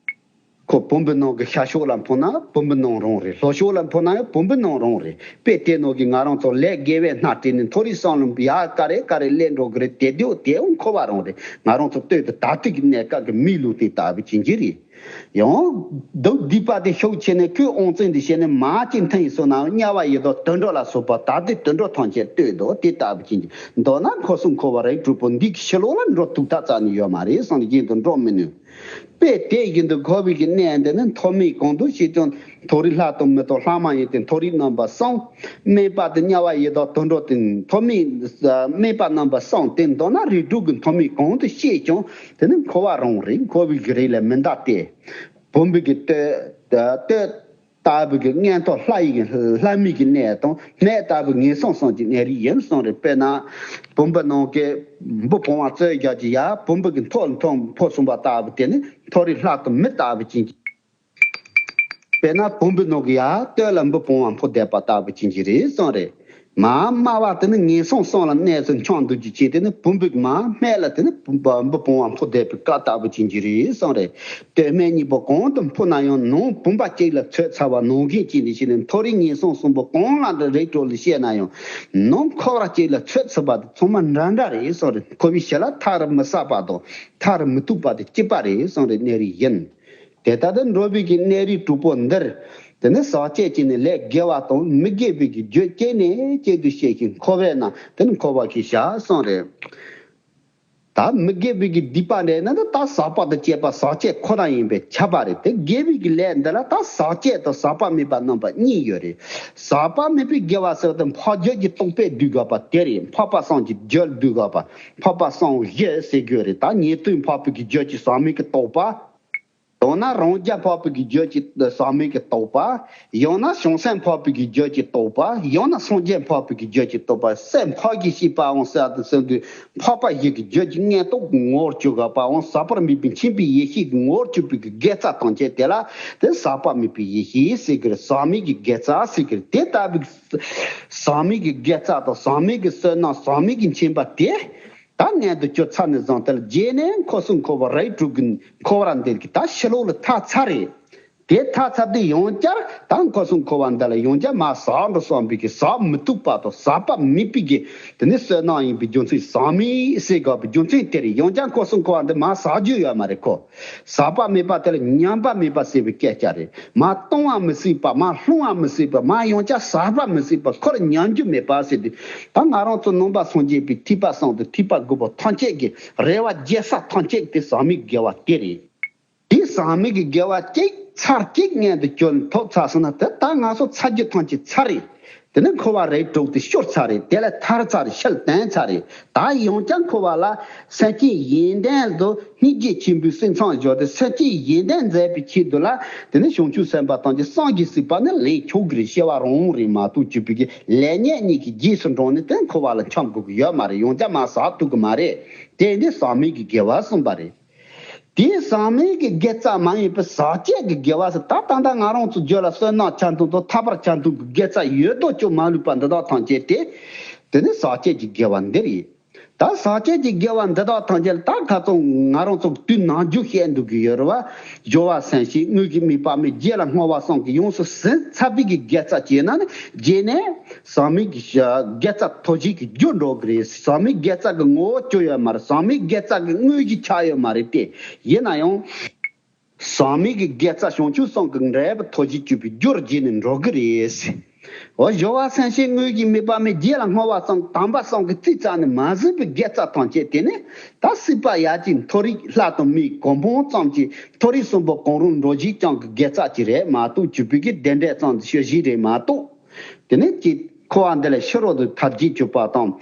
ཁོ་བུམ་པའི་ནང་གི་ཤར་ཕྱོགས་ལ་འཕུར་ན་བུམ་པའི་ནང་རང་རེད། ལྷོ་ཕྱོགས་ལ་འཕུར་ན་ཡང་བུམ་པའི་ནང་རང་རེད། དཔེ་དེ་ནང་གི་ང་རང་ཚོ་ལས་དགེ་བའི་སྣ་སྤྲད་ནས་མཐོ་རིས་གསུམ་ལ་ཡར་ག་རེ་ག་རེ་སླེབས་འགྲོ་གི་རེད། དེ་དུས་དེའང་འཁོར་བ་རང་རེད། ང་རང་ཚོ་ལྟོས་དང་ད་ལྟའི་གི་གནས་སྐབས་ཀྱི་མིའི་ལུས་རྟེན་ལྟ་བུ་ཅན་གྱི་རེད། ཡང་སྡུག་སྡིག་པ་དེ་ཤུགས་ཆེ་ནས་ཁོས་དབང་བཙན་དེ་བྱས་ནས་མ་གཅིག་མཐུན་ཡིན་སོང་ན་དམྱལ་བ་ཡི་དྭགས་དུད་འགྲོ་ལ་སོགས་པ་ད་ལྟའི་དུད་འགྲོ་ཐམས་ཅད་ལྟོས་དང་དེ་ལྟ་བུ་ཅན་གྱི། མདོར་ན་འཁོར་གསུམ་འཁོར་བ་རིགས་དྲུག་པོ་འདི་གི་ཕྱི་ལོགས་ལ་འགྲོ་ཐུབ་ཐབས་རྩ་ནས་ཡོད་མ་རེད་གསུངས་ནས་གཞན་དུ་འགྲོ་མི་ནུས། དཔེ་དེ་བཞིན་དུ་འཁོར་བའི་གི་གནས་འདི་ནི་མཐོ་དམན་གང་དུ་ཞིག་ཀྱང་མཐོ་རིས་ལྷ་དང་མི་དང་ལྷ་མ་ཡིན་ཏེ་མཐོ་རིས་རྣམ་པ་གསུམ། དམན་པ་དེ་དམྱལ་བ་ཡི་དྭགས་དུད་འགྲོ་སྟེ་མཐོ་དམན། དམན་པ་རྣམ་པ་གསུམ་སྟེ་མདོར་ན་རིགས་དྲུག་གི་མཐོ་དམན་གང་དུ་ཞིག་ཀྱང་དེ་ནི་འཁོར་བ་རང་རེད། འཁོར་བའི་གི་རིགས་ལས་མི་འདའ་སྟེ། བུམ་པའི་གི་སྟོད། སྟོད་ལྟ་བུ་གི་མངོན་རྟོགས་ལྷ་ཡི་གི་ལྷ་མིའི་གི་གནས་དང་སྣོད་ལྟ་བུ་ངན་སོང་གསུམ་གྱི་གནས་རིགས་ཡིན་གསུངས་རེད། དཔེར་ན། བུམ་པའི་ནང་གི་འབུ་བུང་བ་བཙོས་རྒྱག་གི་ཡ་བུམ་པའི་གི་མཐོ་ལ་མཐོ་འཕུར་སོང་བ་ལྟ་བུ་དེ་ནི་མཐོ་རིས་ལྷ་དང་མི་ལྟ་བུ་ཅན་གྱི། དཔེར་ན་བུམ་པའི་ནང་གི་ཡ་སྟོད་ལ་འབུ་བུང་བ་འཕུར་བསྡད་པ་ལྟ་བུ་ཅན་གྱི་རེད་གསུངས་རེད། མར་དམའ་བ་དེ་ནི་ངན་སོང་གསུམ་ལ་གནས་སུ་འཁྱམས་འདུག་རྒྱུ་བྱས་དེ་ནི་བུམ་པའི་མར་སྨད་ལ་དེ་ནི་བུམ་པ་འབུ་བུང་བ་འཕུར་བསྡད་པའི་སྐབས་ལྟ་བུ་ཅན་གྱི་རེད་གསུངས་རེད། སྟོད་སྨད་གཉིས་པོ་གང་དུ་འཕུར་ན་ཡང་ནང་བུམ་པ་གཅིག་ལ་ཚོད་ཚར་བ་ནང་བཞིན་བྱས་ནས་བྱས་ནས་མཐོ་རིས་ངན་སོང་གསུམ་པོ་གང་ལ་འདྲ་རིགས་དྲུག་ལ་བཤད་ན་ཡང་ནང་འཁོར་བ་གཅིག་ལ་ཚོད་ཚར་བ་དེ་ཚང་མ་འདྲ་འདྲ་རེད་གསུངས་རེད། འཁོར་བའི་ཞི་ལ་མཐའ་རུ་མི་ཟད་པ་དང་མཐའ་རུ་མི་ཐུག་པ་དེ་གཅིག་པ་རེད་གསུངས་རེད། གནས་རིགས་ཡིན། དེ་ལྟར་དུ་འགྲོ་བའི་གི་གནས་རིགས་དྲུག་པོ་འདིར། དེ་ནི་ཟག་བཅས་ཀྱི་ནི་ལས་དགེ་བ་དང་མི་དགེ་བའི་གི་རྒྱུ་བསྐྱེད་ནས་བསྐྱེད་དུ་བཤད་ཅིང་འཁོར་བས་ན་དེ་ནི་འཁོར་བ་གི་བྱ་གསུངས་རེད། ད་མི་དགེ་བའི་གི་སྡིག་པ་འདྲེན་ན་ད་ཟག་པ་དང་བཅས་པ་ཟག་བཅས་ཁོ་ན་ཡིན་པས་ཁྱབ་པ་རེད། དེ་དགེ་བའི་གི་ལས་འདི་ལ་ད་ཟག་བཅས་དང་ཟག་པ་མེད་པ་རྣམ་པ་གཉིས་ཡོད་རེད། ཟག་པ་མེད་པའི་དགེ་བ་ཟེར་བ་དེ་འཕགས་རྒྱུད་ཀྱི་རྟོགས་པས་བསྡུས་དགོས་པ་དེ་རེད། འཕགས་པ་གསུམ་གྱི་རྒྱུད་བསྡུས་དགོས་པ། འཕགས་པ་གསུམ་བཞི་ཟེར་དགོས་རེད། ད་ཉན་ཐོས་འཕགས་པའི་གི་རྒྱུད་ཀྱི་ཟག་མེད་ཀྱི་རྟོགས་པ། ཡང་ན་རང་རྒྱལ་འཕགས་པའི་གི་རྒྱུད་ཀྱི་ཟག་མེད་ཀྱི་རྟོགས་པ། ཡང་ན་བྱང་སེམས་འཕགས་པའི་གི་རྒྱུད་ཀྱི་རྟོགས་པ། ཡང་ན་སངས་རྒྱས་འཕགས་པའི་གི་རྒྱུད་ཀྱི་རྟོགས་པ། སེམས་འཕགས་ཀྱི་ཤེས་པའང་ཟེར་དུ་ཟེར་དུས་འཕགས་པ་བཞི་གི་རྒྱུད་ཀྱི་མངོན་རྟོགས་ཀྱི་ངོ་བོར་གྱུར་དགོས་པའང་ཟག་པ་མེད་པའི་མཁྱེན་པའི་ཡེ་ཤེས་ཀྱི་ངོ་བོར་གྱུར་པའི་གི་དགེ་རྩ་ཐམས་ཅད་དེ་ལ་དེ་ཟག་པ་མེད་པའི་ཡེ་ཤེས་ཟེར་གི་རེད། ཟག་མེད་ཀྱི་དགེ་རྩ་ཟེར་གི་རེད། དེ་ལྟ་བུའི་ཟག་མེད་ཀྱི་དགེ་རྩ་དང་ཟག་མེད་ཀྱི་བསོད་ནམས་ཟག་མེད་ཀྱི་མཁྱེན་པ་དེ། ད་མངོན་དུ་གྱུར་ཚར་ནས་བཟུང་དེ་ལ་རྗེས་ནས་འཁོར་གསུམ་འཁོར་བ་རིགས་དྲུག་གི་འཁོར་བར་འདིར་གྱི་ད་ཕྱི་ལོགས་ལ་ཐར་ཚར་རེད། དེ་ཐར་ཚར་དུས་ཡང་བསྐྱར་ད་འཁོར་གསུམ་འཁོར་བ་འདི་ལ་ཡང་བསྐྱར་མར་ཟག་འགྲོ་བསམ་པའི་གི་ཟག་མི་ཐུབ་པ་དང་ཟག་པ་མེད་པའི་གི་དེ་ནི་བསོད་ནམས་ཡིན་པའི་རྒྱུ་མཚན་ཟག་མེད་ཟེར་དགོས་པའི་རྒྱུ་མཚན་དེ་རེད། ཡང་བསྐྱར་འཁོར་གསུམ་འཁོར་བ་འདི་མར་ཟག་རྒྱུ་ཡོད་མ་རེད་ཁོ། ཟག་པ་མེད་པ་དེ་ལ་ཉམས་པ་མེད་པ་ཟེར་བའི་སྐད་ཆ་རེད། མར་གཏོང་བ་མི་སྲིད་པ། མར་སློང་བ་མི་སྲིད་པ། མར་ཡང་བསྐྱར་ཟག་པ་མི་སྲིད་པ། འཁོར་ཉམས་རྒྱུ་མེད་པ་ཟེར་དུས་ད་ང་རང་ཚོ་ནང་པ་སངས་རྒྱས་པའི་ཐེག་པ་གསུམ་དང་ཐེག་པ་དགུ་པོ་ཐམས་ཅད་ཀྱི་རེ་བ་རྒྱལ་ས་ཐམས་ཅད་དེ་ཟག་མེད་དགེ་བ་དེ་རེད། དེ་ཟག་མེད་ཀྱི་དགེ་བ་གཅིག་ ཚར་གཅིག་མངལ་དུ་བཅུག་ཐོབ་ཚར་སོང་ན་དེ་ད་ང་ཚོ་ཚར་རྒྱུ་ཐམས་ཅད་ཚར་རེད། དེ་ནས་འཁོར་བ་རིགས་དྲུག་དེ་ཤོར་ཚར་རེད། དེ་ལས་ཐར་ཚར་རེད། ཕྱིར་དོན་ཚར་རེད། ད་ཡང་བསྐྱར་འཁོར་བ་ལ་སེམས་ཅན་ཡོན་ཏན་དུ་སྙིང་རྗེ་ཆེན་པོའི་སེམས་མཚམས་སྦྱར་ཏེ་སེམས་ཅན་ཡོན་ཏན་མཛད་པའི་ཆེད་དུ་ལ་དེ་ནས་བྱང་ཆུབ་སེམས་དཔའ་ཐམས་ཅད་སངས་རྒྱས་སྲིད་པ་ནི་ལེན་ཆོག་གི་རེད། སྐྱེ་བ་རང་རེད་མ་གཏོགས་བཅུ་པའི་གི་ལས་ཉོན་གཉིས་ཀྱི་རྗེས་སུ་འབྲངས་ནས་དེ་འཁོར་བ་ལ་འཁྱམས་དགོས་ཀྱི་ཡོད་མ་རེད། ཡང་བསྐྱར་མར་ཟག་ཐུབ་ཀྱི་མ་རེད། དེ་འདི་ཟག་མེད་ཀྱི་དགེ་བ་གསུངས་པ་རེད། དེའི་ཟག་མེད་ཀྱི་དགེ་རྩ་མ་ཡིན་པའི་ཟག་བཅས་ཀྱི་དགེ་བ་ཟེར། ད་ད་ལྟ་ང་རང་ཚོ་རྒྱུད་ལ་བསོད་ནམས་ཆ་མཐུན་དང་ཐར་པ་ཆ་མཐུན་གྱི་དགེ་རྩ་ཡོད་དོ་ཅོག་མ་ལུས་པ་འདི་དག་ཐམས་ཅད་དེ། དེ་ནི་ཟག་བཅས་ཀྱི་དགེ་བ་འདི་རེད། ད་ཟག་བཅས་ཀྱི་དགེ་བ་འདི་དག་ཐམས་ཅད་ད་ཁ་ཚོ་ང་རང་ཚོ་དུས་ནམ་རྒྱུན་བཤད་འདུག་གི་ཡོད་རེད་བ། སྦྱོར་བ་སེམས་བསྐྱེད། དངོས་ཀྱི་དམིགས་པ་མེད། རྗེས་ལ་བསྔོ་བ་གསུམ་གྱིས་ཡོངས་སུ་ཟིན་ཚར་བའི་གི་དགེ་རྩ་བྱས་ན་ནི་རྗེས་ནས་ཟག་མེད་ཀྱི་དགེ་རྩ་ཐོབ་བྱེད་ཀྱི་རྒྱུར་འགྲོ་གི་རེད། ཟག་མེད་དགེ་རྩ་གི་ངོ་བོ་ཅོག་ཡོད་མ་རེད། ཟག་མེད་དགེ་རྩ་གི་དངོས་གཞི་ཆགས་ཡོད་མ་རེད་དེ། ཡིན་ན་ཡང་། ཟག་མེད་ཀྱི་དགེ་རྩ་བྱང་ཆུབ་སེམས་ཀྱི་འབྲས་བུ་ཐོབ་བྱེད་ཅོག་པའི་རྒྱུར་བྱས་ནས་འགྲོ་གི་རེད། འོ་སྦྱོར་བ་སེམས་བསྐྱེད། དངོས་ཀྱི་དམིགས་པ་མེད། རྗེས་ལ་བསྔོ་བ་གསུམ། དམ་པ་གསུམ་གྱི་རྩིས་རྩ་ནས་མ་ཟིན་པའི་དགེ་རྩ་ཐམས་ཅད་དེ་ནི་ད་སྲིད་པ་ཡར་གྱི་མཐོ་རིས་ལྷ་དང་མིའི་གོ་འཕང་ཙམ་གྱི་མཐོ་རིས་གསུམ་པོ་གང་རུང་འགྲོ་བྱེད་ཅན་གྱི་དགེ་རྩ་ཅིག་རེད་མ་གཏོགས་བཅུ་པའི་གི་བདེ་འབྲས་ཙམ་དུ་ཤོད་བྱེད་རེད་མ་གཏོགས། དེ་ནས་ཀྱི་འཁོར་བ་འདི་ལས་ཕྱི་རོལ་དུ་ཐར་བྱེད་ཅོག་པ་དང་།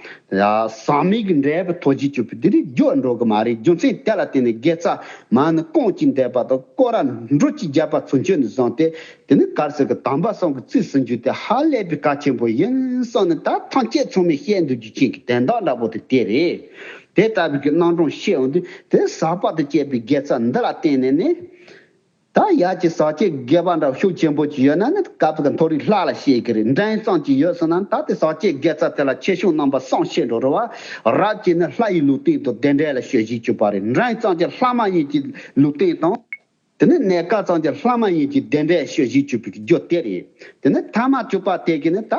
ཟག་མེད་ཀྱི་འབྲས་བུ་ཐོབ་བྱེད་ཅོག་པ་འདི་རིགས་རྒྱུར་འགྲོ་གི་མ་རེད། རྒྱུ་མཚན་དེ་ལ་བརྟེན་ནས་དགེ་རྩ་མ་ནི་རྐང་གཅིག་འདེབས་པ་དང་སྐོར་ར་འབྲུ་གཅིག་བརྒྱབ་པ་ཚུན་ཆོད་ནས་བཟུང་སྟེ། དེ་ནི་གལ་སྲིད་ཀྱི་དམ་པ་གསུམ་གྱི་རྩིས་ཟིན་རྒྱུ་དེ་ཧ་ལས་པའི་གལ་ཆེན་པོ་ཡིན་བསམ་ནས། ད་ཐམས་ཅད་ཚང་མས་བཤད་འདུག་རྒྱུ་ཅན་གྱི་དོན་དག་འདྲ་པོ་དེ་དེ་རེད། དེ་ལྟ་བུའི་གི་རྣམ་གྲངས་བཤད་འོང་དུས་དེ་ཟག་པ་དང་བཅས་པའི་དགེ་རྩ་འདི་ལ་བརྟེན་ནས་ནི། ད་ཡར་གྱི་ཟག་བཅས་དགེ་བ་འདྲ་ཤུགས་ཆེན་པོ་ཅིག་ཡོད་ན་ནི་སྐབས་ཀྱི་མཐོ་རིས་ལྷ་ལ་བཤད་ཀྱི་རེད། འགྲན་ཙམ་ཅིག་ཡོད་སོང་ན་ད་དེ་ཟག་བཅས་དགེ་རྩ་དེ་ལ་ཆེ་ཆུང་རྣམ་པ་གསུམ་བཤད་འགྲོ་རེད་བ། རབ་ཀྱི་ནི་ལྷ་ཡི་ལུས་རྟེན་དང་བདེ་འབྲས་ལ་ཤོད་བྱེད་ཅོག་པ་རེད། འགྲན་ཙམ་གྱི་ལྷ་མ་ཡིན་གྱི་ལུས་རྟེན་དང་། དེ་ནི་གནས་སྐབས་ཙམ་གྱི་ལྷ་མ་ཡིན་གྱི་བདེ་འབྲས་ཤོད་བྱེད་ཅོག་པའི་རྒྱུ་དེ་རེད། དེ་ནི་ཐ་མ་བཅུ་པ་དེ་གི་ནི་ད།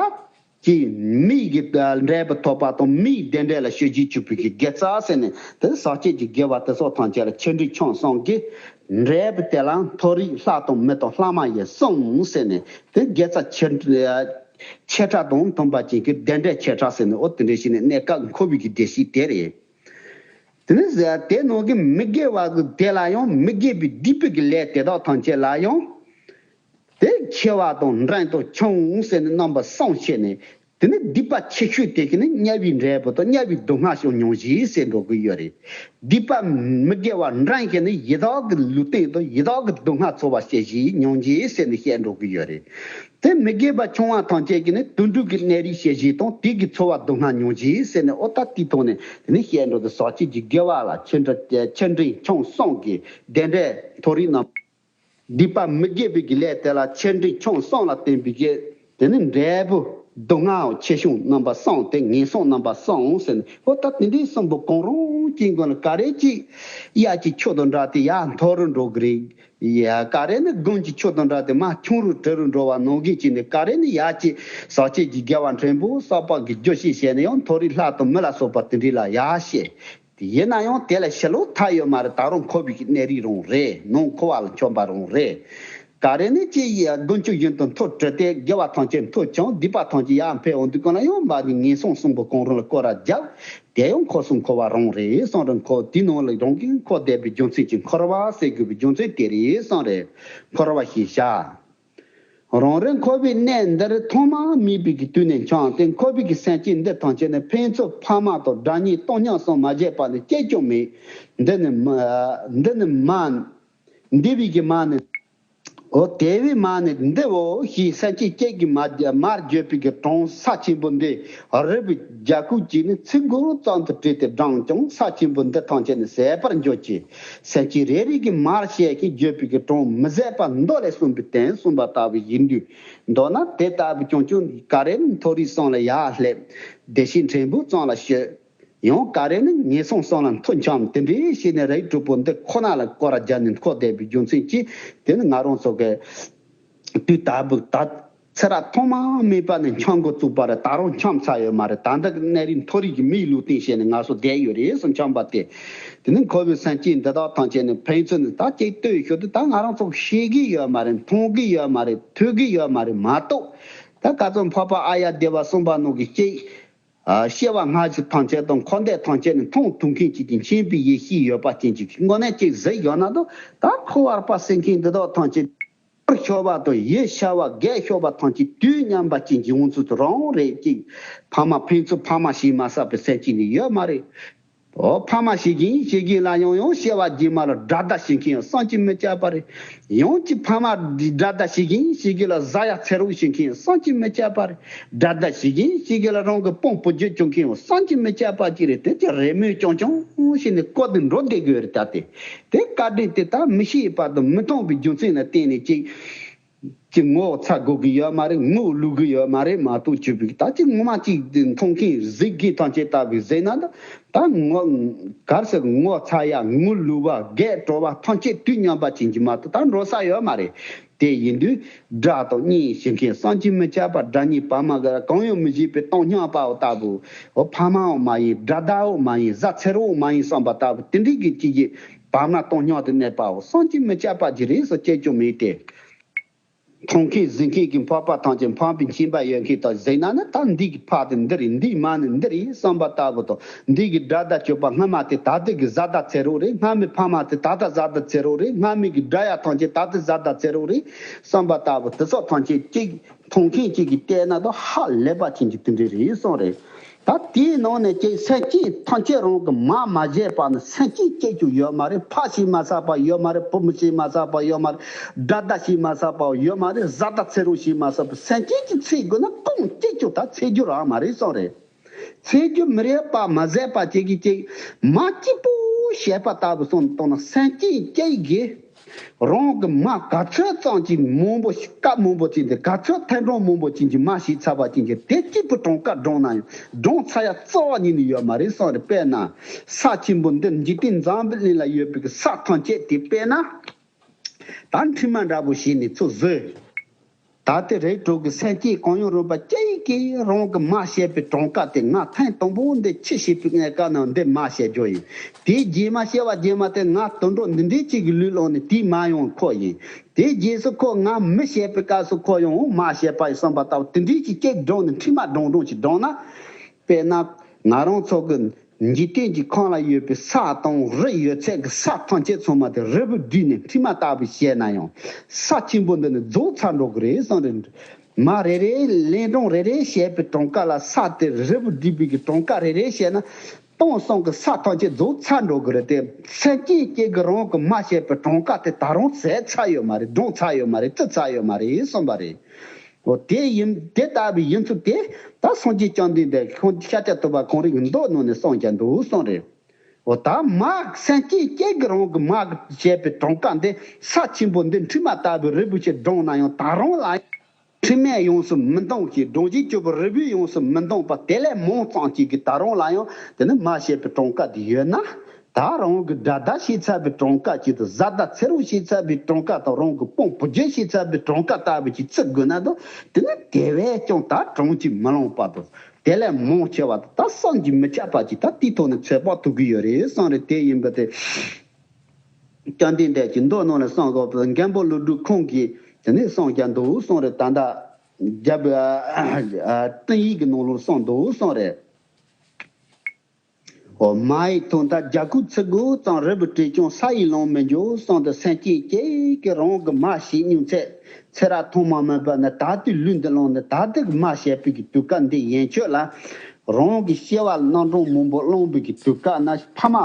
ཀྱི་མིའི་གི་འབྲས་བུ་ཐོབ་པ་དང་མིའི་བདེ་འབྲས་ལ་ཤོད་བྱེད་ཅོག་པའི་གི་དགེ་རྩ་ཟེར་ནས་དེ་ཟག་བཅས་ཀྱི་དགེ་བ་དེ་སོགས་ཐམས་ཅད་ལ་ཆེ་འབྲིང་ཆུང་གསུམ་གྱི་འབྲས་བུ་དེ་ལ་མཐོ་རིས་ལྷ་དང་མི་དང་ལྷ་མ་ཡིན་གསུམ་ཟེར་ནས་དེ་དགེ་རྩ་ཆེ་ཆེ་ཕྲ་དང་མཐུན་པ་ཅན་གྱི་བདེ་འབྲས་ཆེ་ཕྲ་ཟེར་ནས། འོ་དེ་འདྲ་ཞིག་ནས་གནས་སྐབས་འཁོར་བའི་གི་བདེ་སྐྱིད་དེ་རེད། དེ་ནས་དེ་ནང་གི་མི་དགེ་བ་གི་དེ་ལ་ཡང་མི་དགེ་བའི་སྡིག་པའི་གི་ལས་དེ་དག་ཐམས་ཅད་ལ་ཡང་། དེ་ཆེ་བ་དང་འབྲིང་དང་ཆུང་ཟེར་ནས་རྣམ་པ་གསུམ་ཕྱེ་ནས། དེ་ནི་སྡིག་པ་ཆེ་ཤོས་དེ་གི་ནི་དམྱལ་བའི་འབྲས་བུ་དང་དམྱལ་བའི་སྡུག་བསྔལ་ཤོས་མྱོང་བྱེད་ཟེར་འགྲོ་གི་ཡོད་རེད། སྡིག་པ་མི་དགེ་བ་འབྲིང་གི་ནི་ཡི་དྭགས་ཀྱི་ལུས་རྟེན་དང་ཡི་དྭགས་ཀྱི་སྡུག་བསྔལ་ཚོར་བ་སྐྱེ་བྱེད་མྱོང་བྱེད་ཟེར་ནས་བཤད་འགྲོ་གི་ཡོད་རེད། དེ་མི་དགེ་བ་ཆུང་བ་ཐམས་ཅད་ཀྱི་ནི་དུད་འགྲོ་གི་གནས་རིས་སྐྱེ་བྱེད་དང་དེ་གི་ཚོར་བ་སྡུག་བསྔལ་མྱོང་བྱེད་ཟེར་ནས། འོ་ད་དེའི་ཐོག་ནས་དེ་ནི་བཤད་འགྲོ་དེ་ཟག་བཅས་ཀྱི་དགེ་བ་ལ་ཆེ་འབྲིང་ཆེ་འབྲིང་ཆུང་གསུམ་གྱི་བདེ་འབྲས་མཐོ་རིས་རྣམས། སྡིག་པ་མི་དགེ་བའི་གི་ལས་དེ་ལ་ཆེ་འབྲིང་ཆུང་གསུམ་ལ་བརྟེན་པའི་གི་དེ་ནི་འབྲས་བུ་སྡུག་བསྔལ་ཆེ་ཆུང་རྣམ་པ་གསུམ་སྟེ་ངན་སོང་རྣམ་པ་གསུམ་ཟེར་ནས། འོ་ད་དེ་འདྲའི་གསུམ་པོ་གང་རུང་གཅིག་ཀུན་ལ་ག་རེ་གཅིག་དབྱར་གྱི་ཆུ་དང་འདྲ་སྟེ་ཡར་མཐོ་རུ་འགྲོ་གི་རེད། ཡ་ག་རེ་ནི་དགུན་གྱི་ཆུ་དང་འདྲ་སྟེ་མར་ཆུང་རུ་དྲག་རུ་འགྲོ་བ་ནང་བཞིན་བྱས་ནས། ག་རེ་ནི་ཡར་གྱི་ཟག་བཅས་ཀྱི་དགེ་བ་ཕྲན་བུ་བསགས་པ་གི་རྒྱུ་ཞིག་བྱས་ནས་ཡང་མཐོ་རིས་ལྷ་དང་མི་ལ་སོགས་པ་དེ་འདྲ་ལ་ཡར་བཤད། དེ་ཡིན་ན་ཡང་དེ་ལས་ཕྱི་ལོགས་ཐར་ཡོད་མ་རེད། ད་རུང་འཁོར་བའི་གནས་རིས་རང་རེད། ནང་འཁོར་བ་ལ་འཁྱམས་པ་རང་རེད། ག་རེ་ནི་ཅི་ཡི་དགུན་ཆུ་བཞིན་དུ་མཐོ་དྲགས་ཏེ་དགེ་བ་ཐམས་ཅད་མཐོ་ཆུང་། སྡིག་པ་ཐམས་ཅད་ཡར་འཕེལ་འོང་དུས་ཀུན་ལ་ཡང་མ་ནི་ངན་སོང་གསུམ་པོ་གང་རུང་ལ་སྐོར་ར་རྒྱབ། དེ་ཡང་འཁོར་གསུམ་འཁོར་བ་རང་རེད་གསུངས་རེད། འཁོར་དེའི་ནང་ལ་རང་གིས་འཁོར་བསྡད་པའི་རྒྱུ་མཚན་གྱིས་འཁོར་བ་ཟེར་དགོས་པའི་རྒྱུ་མཚན་དེ་རེད་གསུངས་རེད། འཁོར་བ་ཞེས་བྱ། རང་རེ་འཁོར་བའི་གནས་འདིར་ཐོག་མ་མེད་པའི་གི་དུས་ནས་འཁྱམས་ཏེ། འཁོར་བའི་གི་སེམས་ཅན་འདི་ཐམས་ཅད་ནི་ཕན་ཚུན་ཕ་མ་དང་དགྲ་གཉེན་སྟོང་ཉམས་སུ་མ་བྱས་པ་ནི་གཅིག་ཀྱང་མེད། འདི་ནི་མ་འདི་ནི་མ་འདི་བའི་གི་མ་ནི། འོ་དེ་བས་མ་ནི་འདི་འོ་ཞེས་སེམས་ཅན་གཅིག་གིས་མ་མར་བརྗོད་པའི་གི་གྲོང་ས་ཆེན་པོ་འདི་རི་བོའི་རྒྱ་ཁུག་ཅིག་ནི་ཚིག་འགོ་ཙམ་དུ་བྲིས་ཏེ་བགྲངས་ཀྱང་། ས་ཆེན་པོ་འདི་ཐམས་ཅད་ནི་ཟད་པར་འགྱུར་གྱི། སེམས་ཅན་རེ་རེ་གིས་མར་བཤད་ཀྱིན་བརྗོད་པའི་གི་གྲོང་མི་ཟད་པ་མདོ་ལས་གསུངས་པའི་དོན་གསུངས་པ་ལྟ་བུ་ཡིན་དུས། མདོར་ན་དེ་ལྟ་བུ་ཀྱང་ཀྱང་ག་རེ་ནི་མཐོ་རིས་གསུམ་ལ་ཡར་སླེབས། བདེ་གཤེགས་ཕྲན་བུ་གསུམ་ལ་ཞུགས། ཡང་ག་རེ་ནི་ངན་སོང་གསུམ་ལ་མཐོ་འཁྱམས། དེ་འདྲའི་ཞིག་ནི་རིགས་དྲུག་པོ་འདི་ཁོ་ན་ལ་སྐོར་ར་རྒྱབ་ནས་འཁོར་བསྡད་པའི་རྒྱུ་མཚན་གྱིས། དེ་ནི་ང་རང་ཚོ་གི་དུས་ད་བུ་ད་ཚེ་རབས་ཐོག་མ་མེད་པ་ནས་འཁྱམས་འགོ་བཙུགས་པ་རེད། ད་རུང་འཁྱམས་ཚར་ཡོད་མ་རེད། ད་ལྟ་གི་གནས་རིས་མཐོ་རིས་ཀྱི་མིའི་ལུས་རྟེན་བྱས་ནས་ང་ཚོ་བསྡད་ཡོད་རེད་གསུངས་འཁྱམས་པ་དེ། དེ་ནི་འཁོར་བའི་སེམས་ཅན་འདི་དག་ཐམས་ཅད་ནི་ཕན་ཚུན་ནི་ད་གཅིག་ལྟོས་ཤོག་དུས་ད་ང་རང་ཚོ་ཤེས་ཀྱི་ཡོད་མ་རེད། མཐོང་གི་ཡོད་མ་རེད། ཐོས་ཀྱི་ཡོད་མ་རེད་མ་གཏོགས། ད་ག་ཚོད་འཕགས་པ་ཨཱརྱ་དེ་བ་གསུངས་པ་ནང་གི་སྐྱེ། ཨ་སྐྱེ་བ་སྔ་ཕྱི་ཐམས་ཅད་དང་འཁོར་འདས་ཐམས་ཅད་ནི་མཐོང་ཐུབ་མཁན་གཅིག་གི་མཁྱེན་པའི་ཡེ་ཤེས་ཡོད་པ་ཅན་གཅིག་གི་དངོས་གནས་གཅིག་གཟིགས་ཡོད་ན་དང་། ད་འཁོར་བར་པ་ཟེར་མཁན་འདི་དག་ཐམས་ཅད་ ཕར་ཤོར་བ་དང་ཡིད་ཤར་བ་བརྒལ་ཤོར་བ་ཐམས་ཅད་དུས་མཉམ་པ་ཅན་གྱི་ཡོངས་སུ་རང་རེད་ཅིག་ཕ་མ་ཕན་ཚུན་ཕ་མ་ཞིག་མ་བསགས་པའི་སེམས་ཅན་ནི་ཡོད་མ་རེད། ཨོ་ཕ་མ་ཞིག་གིས་ཞིག་གིས་ལ་ཡང་ཡང་བཤད་པ་རྗེས་མ་ལ་དགྲ་ཟླ་བྱེད་མཁན་ཡང་བསམ་གྱིས་མི་ཁྱབ་པ་རེད། ཡང་ཅིག་ཕ་མ་དགྲ་ཟླ་ཞིག་གིས་ཞིག་གིས་ལ་ཟ་ཡ་འཚེར་རོགས་བྱེད་མཁན་ཡང་བསམ་གྱིས་མི་ཁྱབ་པ་རེད། དགྲ་ཟླ་ཞིག་གིས་ཞིག་གིས་ལ་རང་གི་དཔུང་བུ་རྒྱུད་བཅོམ་མཁན་ཡང་བསམ་གྱིས་མི་ཁྱབ་པ་ཅིག་རེད། དེ་ཅི་རེ་མོས་ཀྱང་ཀྱང་ཞིག་ནས་བཀོད་དེ་འགྲོ་བསྡད་དགོས་རེད། ད་དེ་དེ་བཀའ་དྲིན་དེ་ད་མི་ཤེས་པ་དང་མི་མཐོང་བའི་རྒྱུ་མཚན་ལ་བརྟེན་ནས་ཅིག་ཅིག་ངོ་ཚ་དགོས་ཀྱི་ཡོད་མ་རེད། ངོ་ལུས་ཀྱི་ཡོད་མ་རེད། མ་གཏོགས་ཅིག་པིག་ད་ཅིག་ངོ་མ་ཅིག་མཐོང་མཁན་གཟིགས་མཁན་ཐམས་ཅད་ལྟ་བུའི་གཟིགས་ན་ད་ད་ངོ་གར་ཟེར་ངོ་ཚ་ཡ་ངོ་ལུས་པ་རྒས་འགྲོ་བ་ཐམས་ཅད་དུས་མཉམ་པ་ཅན་གྱི་མ་གཏོགས་ད་འགྲོ་ས་ཡོད་མ་རེད། དེ་ཡིན་དུས་དགྲ་དང་གཉེན་བྱེད་མཁན་བསམ་གྱིས་མི་ཁྱབ་པ། དགྲ་གཉེན་བར་མ་ག་གང་ཡང་མི་ཤེས་པའི་སྟོང་སྙོམས་པའོ་ལྟ་བུ། འོ་ཕ་མའོ་མ་ཡིན། དགྲ་ཟླའོ་མ་ཡིན། བཟའ་འཚེར་རོགས་མ་ཡིན་བསམ་པ་ལྟ་བུ་དེ་འདྲའི་གི་ཅིག་གི་བར་མ་སྟོང་སྙོམས་དུ་གནས་པའོ་བསམ་གྱིས་མི་ཁྱབ་པ་ཅིག་རེད་ཟེར་སྐྱེ་རྒྱུ་མེད་དེ། མཐོང་མཁན་གཟིགས་མཁན་གྱི་འཕགས་པ་ཐམས་ཅད་འཕགས་པའི་མཁྱེན་པ་ཡོད་མཁན་དག་གཟིགས་ན་ནི་ད་འདི་གི་ཕ་དེ་འདི་རེད། འདིའི་མ་ནི་འདི་རེད་བསམ་པ་ལྟ་བུ་དང་། འདི་གི་དགྲ་ཟླ་གཅོད་པ་སྔ་མ་དེ་ད་ལྟ་གི་བཟའ་ཟླ་འཚེར་རོགས་རེད། སྔ་མའི་ཕ་མ་དེ་ད་ལྟ་བཟའ་ཟླ་འཚེར་རོགས་རེད། སྔ་མའི་གི་དགྲ་ཡ་ཐམས་ཅད་ད་ལྟ་བཟའ་ཟླ་འཚེར་རོགས་རེད་བསམ་པ་ལྟ་བུ་དེ་ཚོ་ཐམས་ཅད་གཅིག་མཐོང་མཁན་གཅིག་གིས་བལྟས་ན་ད་ཧ་ལས་པ་ཅན་གྱི་དེ་འདྲ་རེད་གསུངས་རེད། ད་དེའི་ནང་ནས་ཀྱང་སེམས་ཅན་ཐམས་ཅད་རང་གི་མ་མ་བྱས་པ་ནི་སེམས་ཅན་སྐྱེ་རྒྱུ་ཡོད་མ་རེད། ཕ་ཞིག་མ་བསགས་པ་ཡོད་མ་རེད། བུ་མོ་ཞིག་མ་བསགས་པ་ཡོད་མ་རེད། དགྲ་ཟླ་ཞིག་མ་བསགས་པ་ཡོད་མ་རེད། བཟའ་ཟླ་འཚེར་རོགས་ཞིག་མ་བསགས་པ། སེམས་ཅན་གྱི་ཚེ་དགོས་ན་གང་སྐྱེ་རྒྱུ་ད་འཚེ་རྒྱུ་རང་མ་རེད་གསུངས་རེད། འཚེ་རྒྱུ་མི་རེད་པ་མ་ཟད་པ་ཅིག་གིས་ཅིག་མ་གཅིག་པུ་བཤད་པ་ལྟ་བུ་སོང་བཏང་ན་སེམས་ཅན་སྐྱེ་གི་རང་གི་མ་ག་ཚོད་ཙམ་གྱིས་མང་པོ་ཞིག་སྐབས་མང་པོ་ཅིག་འདི་ག་ཚོད་ཐེངས་གྲངས་མང་པོ་ཅིག་གིས་མ་ཤི་ཚར་བ་ཅིག་གིས་དེ་གཅིག་པུ་གྲངས་ཀ་བགྲངས་ན་ཡང་བགྲངས་ཚར་ཡ་རྩ་བ་ཉིད་ནས་ཡོད་མ་རེད་གསུངས་རེད། དཔེར་ན་ས་ཆེན་པོ་འདི་འཇིག་རྟེན་འཛམ་བུ་གླིང་ལ་ཡོད་པའི་གི་ས་ཐམས་ཅད་དེ་དཔེར་ན་ད་འཕྲུལ་མ་འདྲ་པོ་ཞིག་ནས་ཚུར་བཟོས། ད་ལྟའི་རིགས་དྲུག་གི་སེམས་ཅན་གང་ཡང་རུང་བ་ཅིག་གིས་རང་གི་མ་བཤད་པའི་གྲངས་ཀ་དེ་ང་ཐེངས་དང་པོ་འདི་ཁྱི་ཤི་བའི་གནས་སྐབས་ན་འདི་མ་བཤད་རྒྱུ་ཡིན། དེའི་རྗེས་མ་བཤད་པ་རྗེས་མ་དེ་ང་དུད་འགྲོ་འདི་འདྲའི་ཅིག་གི་ལུས་བླངས་ནས་དེའི་མ་ཡང་ཁོ་ཡིན། དེའི་རྗེས་སུ་ཁོ་ང་མི་བཤད་པའི་སྐབས་སུ་ཁོ་ཡང་མ་བཤད་པ་ཡིན་བསམ་པ་ལྟ་བུ་དེ་འདྲའི་ཅིག་ཅིག་བགྲངས་ནས་འཕྲུལ་མ་བགྲངས་བགྲངས་ཅིག་བགྲངས་ན། དཔེར་ན་ང་རང་ཚོ་གི་འཇིག་རྟེན་གྱི་ཁམས་ལ་ཡོད་པའི་ས་དང་རི་ཡོད་ཚད་ཀྱི་ས་ཐམས་ཅད་ཚང་མ་དེ་རིལ་བུ་བསྒྲིལ་ནས་འཕྲུལ་མ་ལྟ་བུ་བཤད་ན་ཡང་ས་ཆེན་པོ་འདི་ནི་རྫོགས་ཚར་འགྲོ་གི་རེད་བསམ་རེད། མ་རེ་རེ་ལན་གྲངས་རེ་རེ་བཤད་པའི་གྲངས་ཀ་ལ་ས་དེ་རིལ་བུ་བསྒྲིལ་བའི་གི་གྲངས་ཀ་རེ་རེ་བཤད་ན་སྟོང་སང་གི་ས་ཐམས་ཅད་རྫོགས་ཚར་འགྲོ་གི་རེད་དེ། སེམས་ཅན་སྐྱེ་གི་རང་གི་མ་བཤད་པའི་གྲངས་ཀ་དེ་ད་རུང་ཟད་ཚར་ཡོད་མ་རེད། བགྲངས་ཚར་ཡོད་མ་རེད། བརྩི་ཚར་ཡོད་མ་རེད་གསུངས་པ་རེད། འོ་དེ་ཡིན་དེ་ལྟ་བུའི་ཡིན་ཚུལ་དེ་ད་སངས་རྒྱས་བཅོམ་ལྡན་འདས་ཁོང་ཤཱཀྱ་ཐུབ་པ་ཁོང་རང་གི་མདོ་ནང་ནས་གསུངས་ཀྱང་འདུག་གསུངས་རེད། འོ་ད་མ་སེམས་ཅན་སྐྱེ་གི་རང་གི་མ་བྱས་པའི་གྲངས་ཀ་འདི་ས་ཆེན་པོ་འདི་འཕྲུལ་མ་ལྟ་བུའི་རིལ་བུ་ཞིག་བགྲངས་ན་ཡང་ད་རུང་ལ་འཕྲུལ་མས་ཡོངས་སུ་མི་འདང་ཞིང་བགྲང་བྱའི་སྐྱེ་བོ་རིལ་བུས་ཡོངས་སུ་མི་འདང་པ་དེ་ལས་མང་ཙམ་ཅིག་གིས་ད་རུང་ལ་ཡང་དེ་ནི་མ་བྱས་པའི་གྲངས་ཀ་འདི་ཡོད་ན། ད་རང་གི་དགྲ་ཟླ་ཤི་ཚར་བའི་གྲངས་ཀ་ཅིག་དང་བཟའ་ཟླ་འཚེར་རོགས་ཤི་ཚར་བའི་གྲངས་ཀ་དང་རང་གི་དཔུང་བུ་རྒྱུད་ཤི་ཚར་བའི་གྲངས་ཀ་ལྟ་བུ་ཅིག་བརྩི་དགོས་ན་དང་དེ་ནི་དེ་བས་ཀྱང་ད་གྲངས་ཀྱིས་མི་ལོངས་པ་དང་དེ་ལས་མང་ཆེ་བ་དང་ད་བསམ་གྱིས་མི་ཁྱབ་པ་ཅིག་ད་དེའི་ཐོག་ནས་ཚོད་དཔག་ཐུབ་ཀྱི་ཡོད་རེད་གསུངས་རེད། དེ་ཡིན་པ་དེ་བཅོམ་ལྡན་འདས་ཀྱིས་མདོ་ནང་ལ་གསུངས་དགོས་པ་མགོན་པོ་ཀླུ་སྒྲུབ་ཁོང་གིས་དེ་ནས་གསུངས་ཀྱང་འདུག་གསུངས་རེད། ད་ལྟ་རྒྱབ་ཨ་ཨ་བསྟན་ཡིག་གི་ནང་ལ་གསུངས་འདུག་གསུངས་རེད། འོ་མ་ཡི་དོན་དག་རྒྱ་ཁུག་ཚིག་དགུ་ཙམ་རིལ་བུ་བྲིས་ཀྱང་ས་ཡིས་ལོང་མི་འགྱུར་གསུངས་ཏེ་སེམས་ཅན་སྐྱེ་གི་རང་གི་མ་ཤི་སྙུང་ཚད་ཚེ་རབས་ཐོག་མ་མེད་པ་ནས་ད་ལྟའི་ལུས་འདི་བླངས་ནས་ད་ལྟའི་གི་མ་བཤད་པའི་གི་དུས་སྐབས་འདི་ཡན་ཆོད་ལ་རང་གི་སྐྱེ་བ་རྣམ་གྲངས་མང་པོ་བླངས་པའི་གི་དུས་སྐབས་ན་ཕ་མ་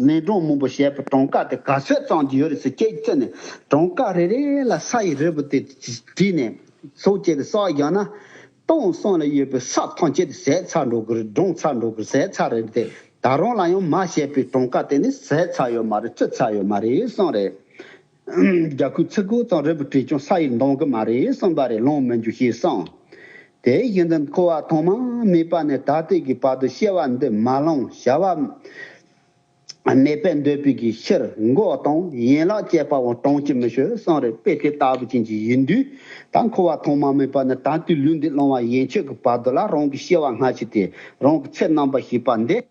ལན་གྲངས་མང་པོ་བཤད་པའི་གྲངས་ཀ་དེ་ག་ཚོད་ཙམ་གྱི་ཡོད་རེད་ཟེར་དཔྱད་བརྩིས་ནས་གྲངས་ཀ་རེ་རེ་ལ་ས་ཡི་རིལ་བུ་དེ་བྲིས་ནས་ཚོགས་བཅས་ཏེ་བསགས་ཀྱང་ན། སྟོང་སང་ལ་ཡོད་པའི་ས་ཐམས་ཅད་ཟད་ཚར་འགྲོ་གི་རེད། གྲོངས་ཚར་འགྲོ་གི་རེད། ཟད་ཚར་རེད་དེ། ད་རུང་ལ་ཡང་མ་བཤད་པའི་གྲངས་ཀ་དེ་ནི་ཟད་ཚར་ཡོད་མ་རེད། བརྩི་ཚར་ཡོད་མ་རེད་གསུངས་རེད། རྒྱ་ཁུག་ཚིག་དགུ་ཙམ་རིལ་བུ་བྲིས་ཀྱང་ས་ཡིས་ལོང་གི་མ་རེད་གསུངས་པ་རེད། ལོང་མི་འགྱུར་ཞེས་གསུངས། དེ་བཞིན་དུ་འཁོར་བ་ཐོག་མ་མེད་པ་ནས་ད་ལྟའི་གི་བར་དུ་སྐྱེ་བ་འདི་མ་ལོངས་བྱ་བ་མེད་པར་འདོད་པའི་གི་ཕྱིར་མགོ་དང་ཡན་ལག་བཅད་པའང་གྲངས་ཀྱིས་མི་ཆོད་གསུངས་རེད། དཔེ་དེ་ལྟ་བུ་ཅན་གྱི་ཡིན་དུས་ད་འཁོར་བ་ཐོག་མ་མེད་པ་ནས་ད་ལྟའི་ལུས་འདི་བླང་བ་ཡན་ཆོད་ཀྱི་བར་དུ་ལ་རང་གི་སྐྱེ་བ་སྔ་ཕྱི་དེ་རང་གི་ཚེ་རྣམ་པར་ཤེས་པ་འདི་